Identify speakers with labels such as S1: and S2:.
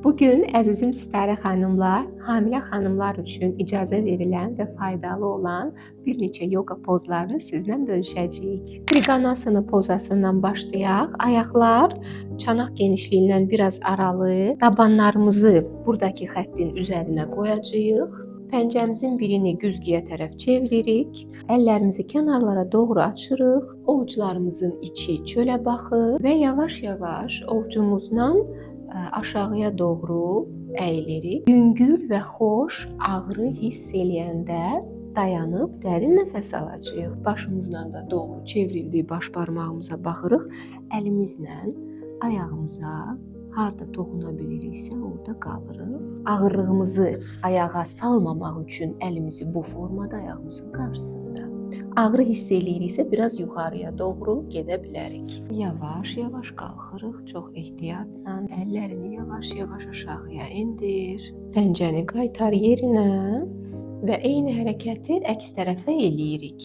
S1: Bugün əzizim Sitarə xanımla hamilə xanımlar üçün icazə verilən və faydalı olan bir neçə yoga pozlarını sizlə bölüşəcəyik. Trigonasana pozasından başlayaq. Ayaqlar çanaq genişliyindən biraz aralı, dabanlarımızı buradakı xəttin üzərinə qoyacağıq. Pəncəmizin birini güzgüyə tərəf çeviririk. Əllərimizi kənarlara doğru açırıq. Ovucularımızın içi çölə baxır və yavaş-yavaş ovucumuzla aşağıya doğru əyilirik. Yüngül və xoş ağrı hiss eləyəndə dayanıb dərin nəfəs alacağıq. Başımızla da doğru çevrildiyi baş barmağımıza baxırıq. Əlimizlə ayağımıza harda toxuna biliriksə orada qalırıq. Ağırlığımızı ayağa salmamaq üçün əlimizi bu formada ayağımızın qarşısında. Ağrı hiss eləyiriksə biraz yuxarıya doğru gedə bilərik. Yavaş-yavaş qalxırıq, çox ehtiyatla. Əllərini yavaş-yavaş aşağıya endir. Pəncəni qaytar yerinə və eyni hərəkəti əks tərəfə eləyirik.